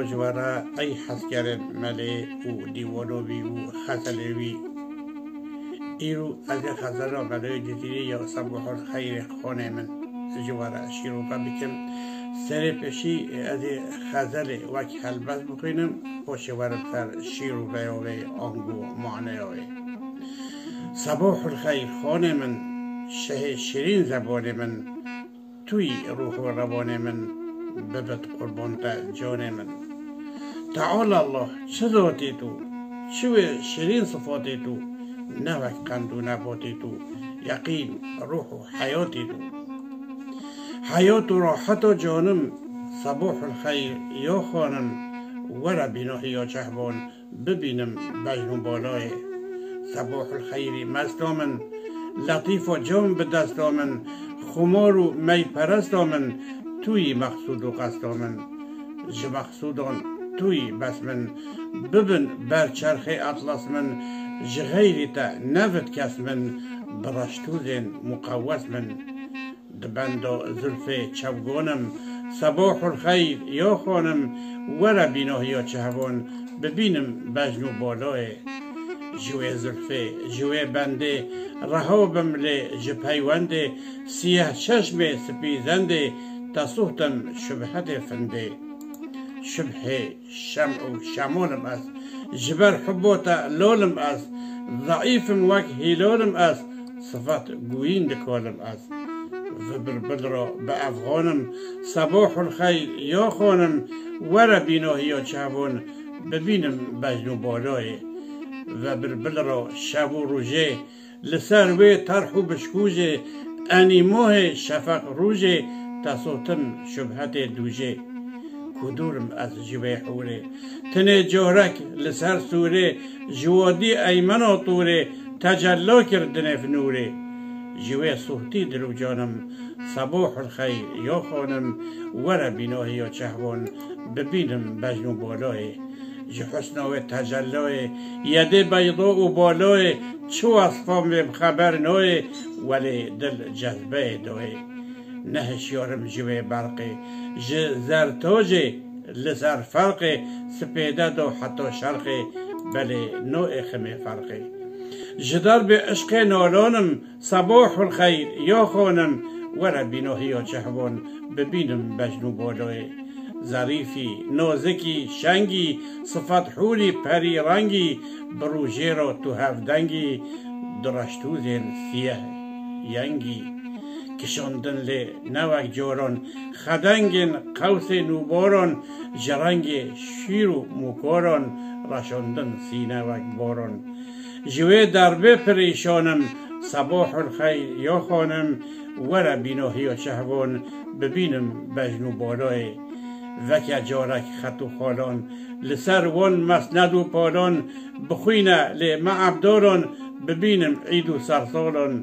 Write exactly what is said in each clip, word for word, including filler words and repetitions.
Ji we re ey hezkerên Melê û dîwano wî û xezelê wî. Îro ez ê xezela Melê Cizîrî ya Sebûhul Xeyrê xanê min ji we re şîrove bikim. Serê pêşî ez ê xezelê wek helbest bixwînim, paşê werim ser şîroveya wê ango maneya wê. Sebûhul Xeyr xanê min, şehê şirîn zebanê min, tu yî ruh û rewanê min, bibit qurban te canê min. Teala Allah, çi zatê tu, çi wê şirîn sifatê tu, ne wek qend û nebatê tu, yeqîn, ruh û heyatê tu. Heyat û raheta canim, Sebûhul Xeyr ya xanim, were bînahiya çehban, bibînim bejn û balayê. Sebûhul Xeyrî mesta min, letîfa cam bi desta min, xumar û meyperesta min, tu yî mexsûd û qesta min. Ji mexsûdan tu yî bes min, bibin ber çerxê etlas min, ji xeyrî te nevit kes min, bi reştûzên muqewes min. Di benda zulfê çewgon im, Sebûhul Xeyr ya xanim, were bînahiya çehvan, bibînim bejn û balayê. Ji wê zulfê, ji wê bendê, reha bim lê ji peywendê, siyeh çeşmê spî zendê, te sohtim şubhetê findê. Şubhê şem û şemolim ez, ji ber hubbo te lolim ez, zeîf im wek hîlolim ez, sifet gûyîn dikolim ez. Ve bilbil ro bi efxanim, Sebûhul Xeyr ya xanim, were bînahiya çehvon, bibînim bejn û balayê. Ve bilbil ro şev û rojê, li ser wê terh û bişkûjê, enî mohê şefeq rûjê, te sotim şubhetê dûjê. Ku dûr im ez ji wê hûrê, tinê corek li ser sûrê, ji wadî eymena tûrê, tecella kir di nêv nûrê. Ji wê sohtî dil û can im, Sebûhul Xeyr ya xanim, were bînahiya çehvon, bibînim bejn û balayê. Ji husna wê tecellayê, yedê beydo û balayê, çi wesfan wê bi xeber nayê, welê dil cezbeyê dayê. Ne hişyar im ji wê berqê, ji zertojê li ser ferqê, spêde do heta şerqê, belê no êximê ferqê. Ji derbê işqê nalan im, Sebûhul Xeyr ya xanim, were bînahiya çehvon, bibînim bejn û balayê. Zerîfî, nozikî, şengî, sifet hûrî, perî rengî, bi rûjê re tu hevdengî, du reştûzên siyeh yengî. Kişandin lê ne wek caran, xedengên qewsê nûbaran, ji rengê şîr û mûkaran, reşandin sîne wek baran. Ji wê derbê pirîşan im, Sebûhul Xeyr ya xanim, were bînahiya çehvon, bibînim bejn û balayê. Veke carek xet û xalan, li ser wan mesned û palan, bixwîne lê me ebdalan, bibînim îd û sersalan.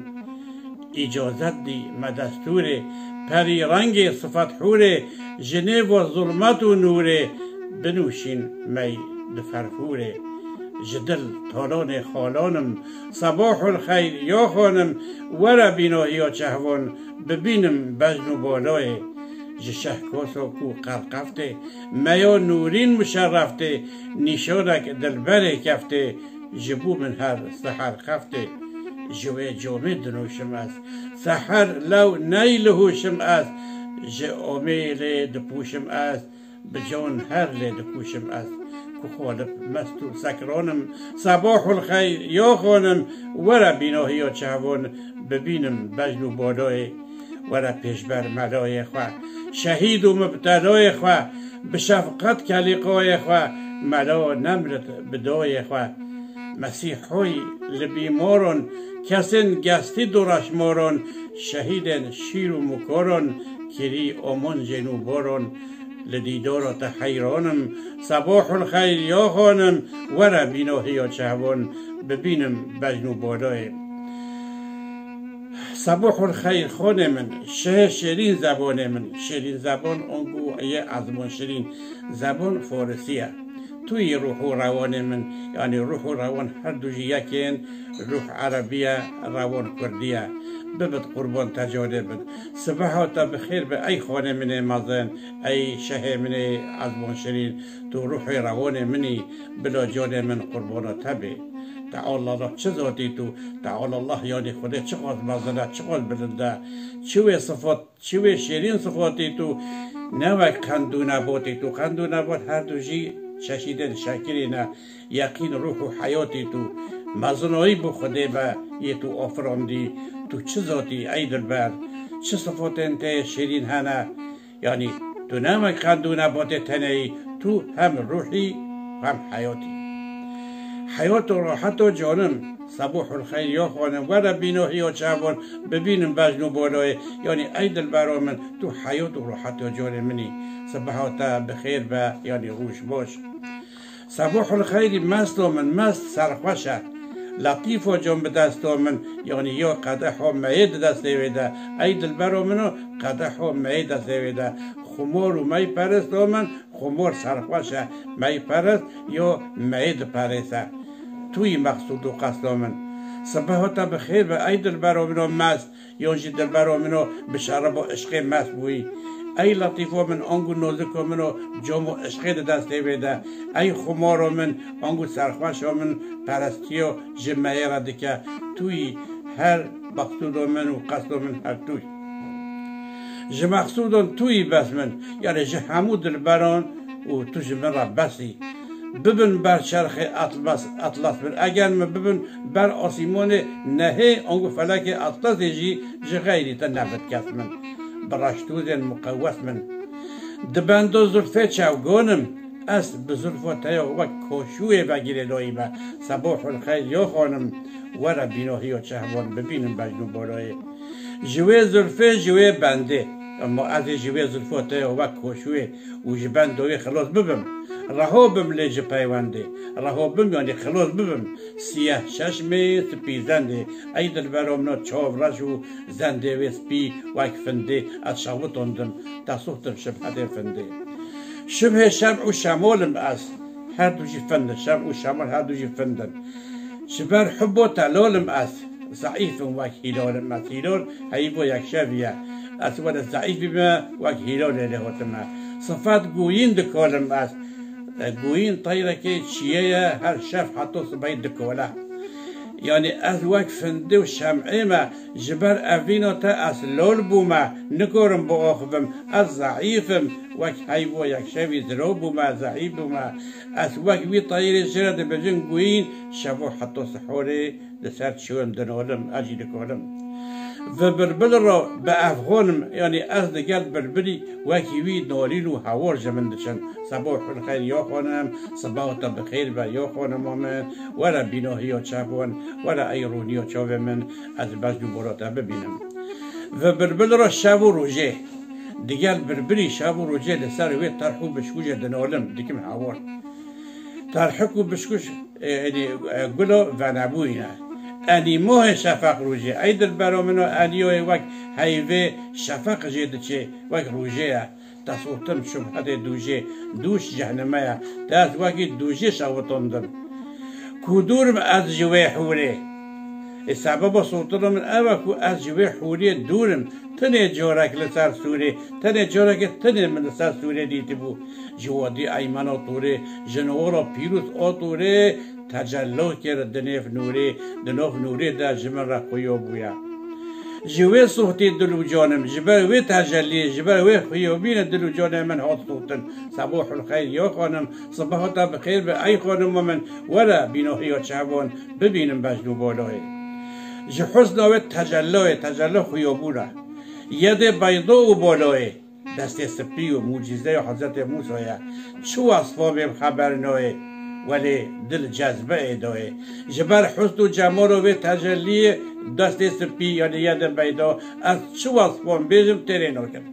Îcazet dî me destûrê, perî rengê sifet hûrê, ji nêva zulmet û nûrê, binûşîn mey di ferhûrê. Ji dil talanê xalan im, Sebûhul Xeyr ya xanim, were bînahiya çehvon, bibînim bejn û balayê. Ji şehkosa ku qerqeftê, meya nûrîn muşerreftê, nîşanek dilberê keftê, ji bo min her seher xeftê. Ji wê comê dinûşim ez, seher lew ney li hûşim ez, ji omê lê dipûşim ez, bi can her lê dikûşim ez. Ku xalib mest û sekran im, Sebûhul Xeyr ya xanim, were bînahiya çehvon, bibînim bejn û balayê. Were pêşber melayê xwe, şehîd û mubtelayê xwe, bi şefqet kelîqayê xwe, mela nemrit bi dayê xwe. Mesîhoy li bîmaran, kesên gestî du reşmaran, şehîdên şîr û mukaran, kirî omoncên û baran. Li dîdara te heyran im, Sebûhul Xeyr ya xanim, were bînahiya çehvon, bibînim bejn û balayê. Sebûhul Xeyr xanê min, şehê şêrîn zebonê min, şêrîn zebon, ango yê ezmon şirîn, zebon farisî ye. Tu yî ruh û rewanê min, yanî ruh û rewan her du jî yek ên, ruh erebî ye, rewan kurdî ye. Bibit qurban te canê min. Sibeha te bi xêr be ey xanê min ê mezin, ey şehê min ê ezban şirîn. Tu ruhê rewanê min î, bila canê min qurbana te bê. Teala Allah çi zatî tu, Teala Allah yanî Xwedê çiqas mezin e, çiqas bilind e. Çi wê sifat Çi wê şêrîn sifatî tu, ne wek qend û nebatî tu. Qend û nebat her du jî çeşîdên şekirî ne. Yeqîn ruh û heyatî tu. Mezinayî bo Xwedê be yê tu afirandî. Tu çi zatî ey dilber? Çi sifatên te yê şêrîn hene? Yanî tu ne wek qend û nebatê teneyî, tu hem ruhî hem heyatî. Heyat û raheto canim, Sebûhul xeyr ya xanim, were bînohiya çavan, bibînim bejn û balayê. Yanî ey dilbera min, tu heyat û ruheta canê min î. Sibeha te bi xêr be, yanî rûş baş. Sebûhul xeyrî mesto min, mest serxweş e. Letîfo can bi desta min, yanî ya qedeha meyê di destê wê de. Ey dilbera min o, qedeha meyê destê wê de. Xumar û meyperesta min, Xumor serxweş e, meyperest yo meyê diperêse. Tu yî mexsûd û qesda min. Sibeha te bi xêr be, ey dilbero min o mest, yon jî dilbero min o bi şerab û işqê mest bûyî. Ey letîfo min, ango noziko min o cam û işqê di destê wê de. Ey xumaro min, ango serxweşo min perestiyo ji meyê re dike. Tu yî her mexsûdo min û qesdo min her tu yî. Ji mexsûdan tu yî bes min, yanî ji hemû dilberan û tu ji min re bes î. Bibin ber çerxê atlas, atlas bin. Eger min bibin ber asîmonê nehê, ango felekê atlasê jî ji xeyrî te nebit kes min. Bi reştûzên muqewes min. Di bendo zulfê çewgon im, ez bi zulfa te ya wek koşûyê vegirê doyî me. Sebohul xeyr ya xanim, were bînohiyo çehvan bibînim bejn û balayê. Ji wê zulfê, ji wê bendê. Ema ez ê ji wê zulfo te ya wek koşûyê û ji bendo wê xilos bibim. Reho bim lê ji peywendê. Reho bim, yanî xilos bibim. Siyeh çeşmê, spî zendê. Ey dilbero min o çav reş û zendê wê spî wek findê. Ez şewitondim, te soxtim şibhetê findê. Şibhê şem û şemol im ez. Her du jî findin. Şem û şemol her du jî findin. Ji ber hubbo te lol im ez. Zeîf im wek hîlal im ez. Hîlal heyî bo yekşevî ye. Ez were zeîf bîme, wek hîlalê lê hatime. Sifet goyîn dikolim ez. E, goyîn teyrekê çiyê ye, her şev heta sibehî dikole. Yanî ez wek findê û şem'ê me, ji ber evîna te ez lol bûme, nikarim biaxivim. Ez zeîf im, wek heyvo yekşevî ziro bûme, zeîf bûme. Ez wek wî teyirê ji re dibêjin goyîn, şevo heta sihorê li ser çiwim dinolim, ez jî dikolim. Vi bilbil re bi efxon im, yanî ez digel bilbilî wekî wî norîn û hewar ji min diçin. Sebohul xeyr ya xanim, sibeha te bi xêr be ya xanima min, were bînohiya çavon, were ey rûniya çavê min, ez bejn û bala te bibînim. Vi bilbil re şev û rojê, digel bilbilî şev û rojê li ser wê terh û bişkû jê dinolim, dikim hewar. Terhik û bişkuş, e, yanî, e, gulo venebûyî ne. Enî mohê şefeq rojê. Ey dilbero min o, enîyoyê wek heyvê şefeq jê diçê, wek rojê ye. Te soxtim şubhetê dûjê. Dûş cehnime ye. Te ez wekî dûjê şewitondim. Ku dûr im ez ji wê hûrê. Ê sebeba soxtina min ev e ku ez ji wê hûriyê dûr im. Tinê carek li ser sûrê, tenê carekê tinê min li ser sûrê dîtibû. Ji Wadî Eymena Torê, ji Nora Pîroz a Torê, tecello kir di nêv nûrê, di nav nûrê de ji min re xuyo bûye. Ji wê sohtî dil û can im, ji ber wê tecelliyê, ji ber wê xuyobînê dil û canê min hat sotin. Sebohul xeyr ya xanim, sibeha te bi xêr be ey xanima min, were bînohiya çevan, bibînim bejn û balayê. Ji husna wê tecelloyê, tecello xuyobûn e. Yedê beydo û balayê. Destê spî û mucîzeya Hezretê Mûsa ye. Çi wesfa bêm xeber nayê, welê dil cezbeyê dayê. Ji ber husn û cemalo vê tecelliyê destê spî, yanî yedê beyda, ez çi wesfan bêjim têrê nakim.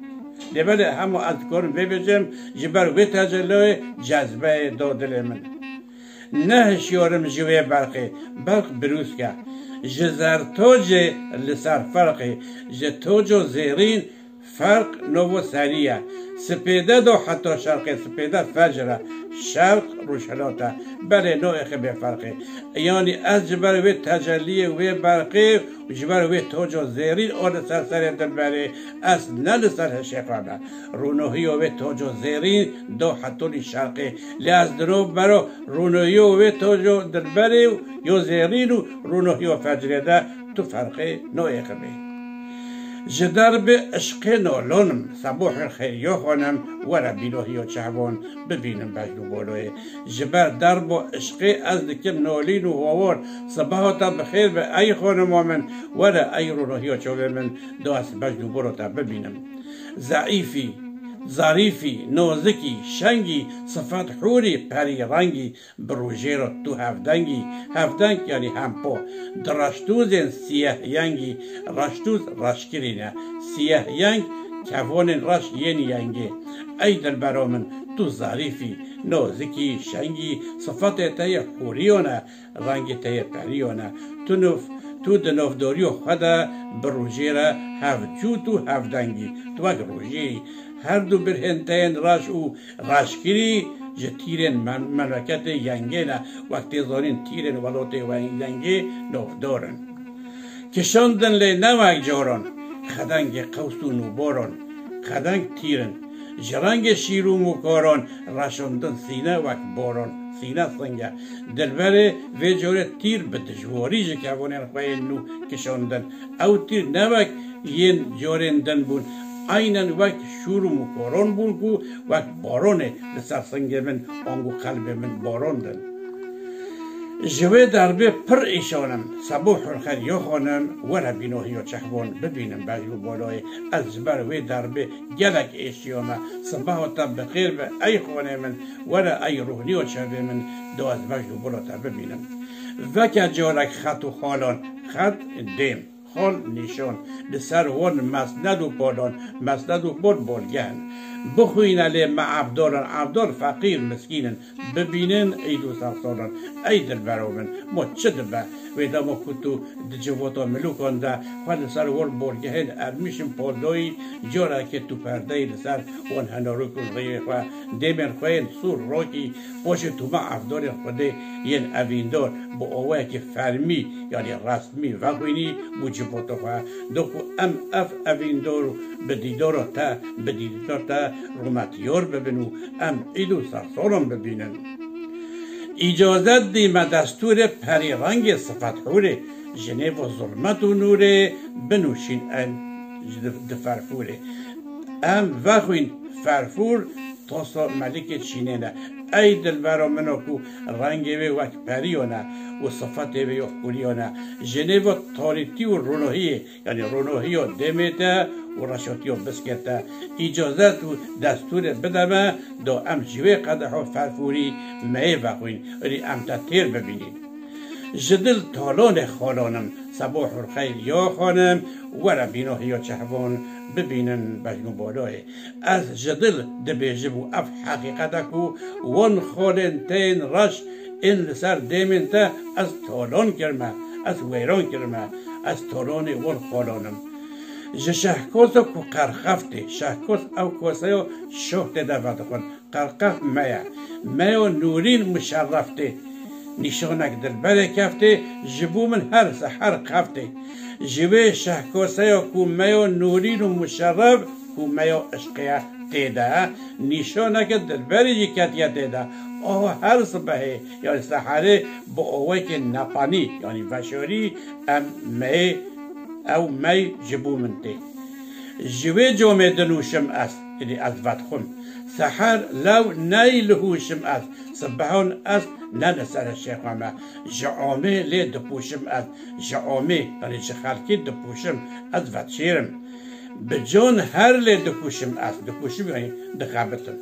Lê belê hema ez dikarim vê bêjim, ji ber wê tecellayê cezbeyê da dilê min. Ne hişyar im ji wê berqê, berq birûsk e. Ji zertocê li ser ferqê, ji toco zêrîn Ferq novo serî ye. Sipêde do heta şerqê, sipêde fecr e. Şerq rojhilat e. Belê no êxibê ferqê. Yanî ez ji ber wê tecelliyê wê berqê û ji ber wê toco zêrîn o li ser serê dilberê, ez ne li ser hişê xwe me. Rûnohiyo wê toco zêrîn do hetonî şerqê. Lê ez diro bero rûnohiyo wê toco dilberê û yo zêrîn û rûnohiyo fecrê de tu ferqê no êxibê. Ji derbê işqê nolonim, sebohê xeyriyo xonim, were bînohiyo çehbon, bibînim bejn û boloyê. Ji ber derbo işqê ez dikim nolîn û howor, sibaho te bi xêr be ey xonimo min, were ey rûnohiyo çovê min, do ez bejn û bolo te bibînim. Zeîfî, zarîfî, nozikî, şengî, sifet hûrî, perî rengî, bi rojê re tu hevdengî, hevdeng yanî hempo. Di reştûzên siyeh yengî, reştûz reşkirî ne, siyeh yeng kevonên reş yên yengê. Ey dilbero min, tu zarîfî, nozikî, şengî, sifetê te yê hûriyo ne, rengê te yê periyo ne. Tu nûf, tu di nûfdoriyo xwe de bi rojê re hevcût û hevdengî. Tu wek rojê yî. Her du birhên te yên reş û reşkirî ji tîrên mem-, memleketê yengê ne. Wek tê zanîn tîrên welatê we yengê nûfdor in. Kişandin lê ne wek caran, xedengê qews û nûboran, xedeng tîr in. Ji rengê şîr û mûkoran reşandin sîne wek boran, sîne sing e. Dilberê vê corê tîr bi dijwarî ji kevonên xwe yên nû kişandin. Ew tîr ne wek yên corên din bûn, eynen wek şûr û mûkoran bûn ku wek baronê li ser singê min, ango qelbê min barandin. Ji wê derbê pir îşan im, sebo hurxer yo xonim, were bînohiyo çehbon, bibînim bejn û boloyê. Ez ji ber wê derbê gelek êşiyome, sibaho te bi xêr be ey xonê min, were ey ruhniyo çevê min, do ez bejn û bolo te bibînim. Veke carek xet û xalan, xet dêm. Xal nîşan, li ser wan mesned û polon, mesned û pol bolgeh in. Bixwîne lê me evdol in, evdol feqîr miskîn in, bibînin îd û sersalin. Ey dilbero min, mo çi dibe? Wê dema ku tu di civata milûkan de xwe li ser wan bolgehên ermîşin poldoyî, carekê tu perdeyî li ser wan henarok û rêyê xwe, dêmên xwe yên sûr rokî, paşê tu me evdolên Xwedê yên evîndar bi awayekî fermî, yanî resmî vexwînî bo civata xwe. Do ku em ev evîndor bi dîdara te, bi dîdara te rûmetiyar bibin û em îd û sersalan bibînin. Îcazet dî me destûrê perî rengê sifet hûrê, ji nêva zulmet û nûrê binûşîn em ji di, di ferfûrê. Em vexwîn ferfûr, Tosa melikê çînê ne. Ey dilbero min o ku rengê wê wek periyo ne û sifetê wê yo hûriyo ne. Ji nêva tarîtî û ronohiyê, yanî ronohiyo dêmê te û reşotiyo biskê te, îcazet û destûrê bide me, do em ji wê qedeho ferfûrî meyê vexwîn, rî em te têr bibînîn. Ji dil talonê xalon im, sebo hurxeyr yo xonim, were bînohiyo çehbon, bibînin bejn û boloyê. Ez ji dil dibêjim û ev heqîqet e ku wan xalên te yên reş ên li ser dêmên te ez talon kirime, ez wêran kirime, ez talonê wan xalon im. Ji şehkosa ku qerxeftê, şehkos ew koseya şoh tê de vedixwin, qerxeft me ye. Me yo nûrîn muşerref tê. Nîşanek dilberê keftê, ji bo min her seher xeftê. Ji wê şehkoseya ku me yo nûrîn û muşerref, ku me yo eşqê ye tê de, nîşaneke dilberî jî ketiye tê de. Aha her sibehê, yanî seherê bi awayekê nepanî, yanî veşarî, em meyê, ew mey ji bo min tê. Ji wê comê dinûşim ez, êdî ez vedixwim. Seher lew ney li hûş im ez, sibehan ez ne li ser hişê xwe me. Ji amê lê dipûşim ez, ji amê, yanî ji xelkê dipûşim, ez vedişêrim. Bi can her lê dikûşim ez, dikûşim yanî dixebitim.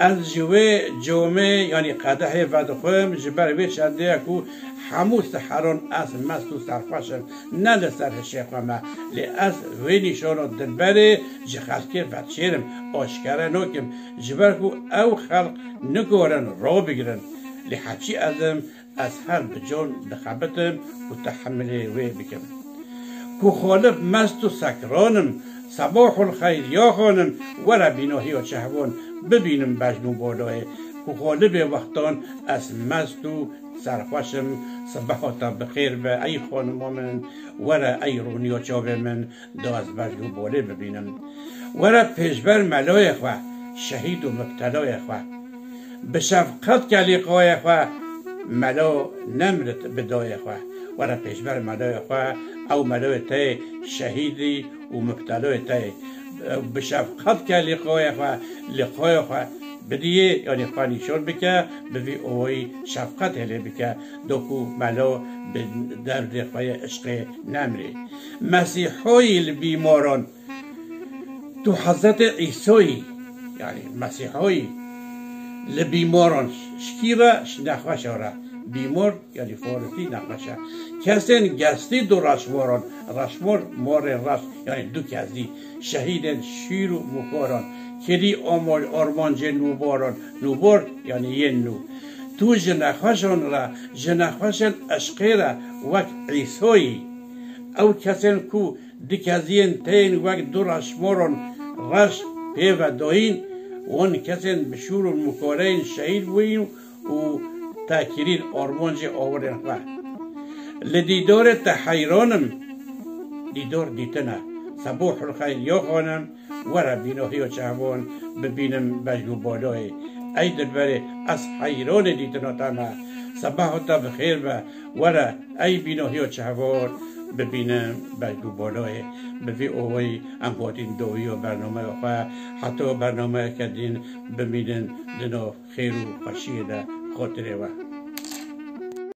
Ez ji wê comê yanî qedehê vedixwim, ji ber wê çendê ye ku hemû seheran ez mest û serxweş im, ne li ser hişê xwe me. Lê ez wê nîşano dilberê ji xelkê vedişêrim, aşkere nakim, ji ber ku ew xelk nikarin rabigirin. Lê heçî ez im, ez her bi can dixebitim û tehemilê wê bikim. Ku xalif mest û sekran im, Sebahul xeyr ya xanim, were bînahiya çehvan bibînim bejn û balayê, ku xalibê wextan ez mest û serxweş im, sibeha te bi xêr be ey xanima min, were ey rûniya çavê min, da ez bejn û balê bibînim. Were pêşber melayê xwe, şehîd û mibtelayê xwe. Bi şefqet ke lîqayê xwe, melo nemrit bi dayê xwe. Were pêşber meloyê xwe, ew meloyê te yê şehîdî û mubteloyê te yê. Bi şefqet ke lîqayê xwe, lîqayê xwe bidiyê, yanî xwe nîşan bike, bi vî owayî şefqet hêlê bike, doku melo bi derdê xwe yê işqê nemrê. Mesîhoyî li bîmaran, Tu Hezretê Îsoyî, yanî Mesîhoyî, li bîmaran şikî re, ji nexweşa re. Bîmar, yanî farisî nexweş e. Kesên gestî du reşmoran, reşmor morê reş, yanî du kezî, şehîdên şîr û mûkoran, kirî amol armancê nûboran, nûbor, yanî yên nû. Tu ji nexweşan re, ji nexweşên eşqê re wek Îsoyî. Ew kesên ku Di keziyên te yên wek du reşmoran reş pê ve dayîn, wan kesên bi şûr û mukareyên şehîd bûyîn û te kirîn armancê awirên xwe. Li dîdarê te heyran im, dîdar dîtin e. Sebahul xeyr ya xanim, were bînahiya çehvan bibînim bejn û balayê. Ey dilberê, ez heyranê dîtina te me. Sebaha te bi xêr be, were ey bînahiya çehvan bibînim bejn û balayê. Bi vî owayî em hatîn dawiya bernameya xwe, heta bernameyeke din bimînin di nav xêr û xweşiyê de. Xatirê we.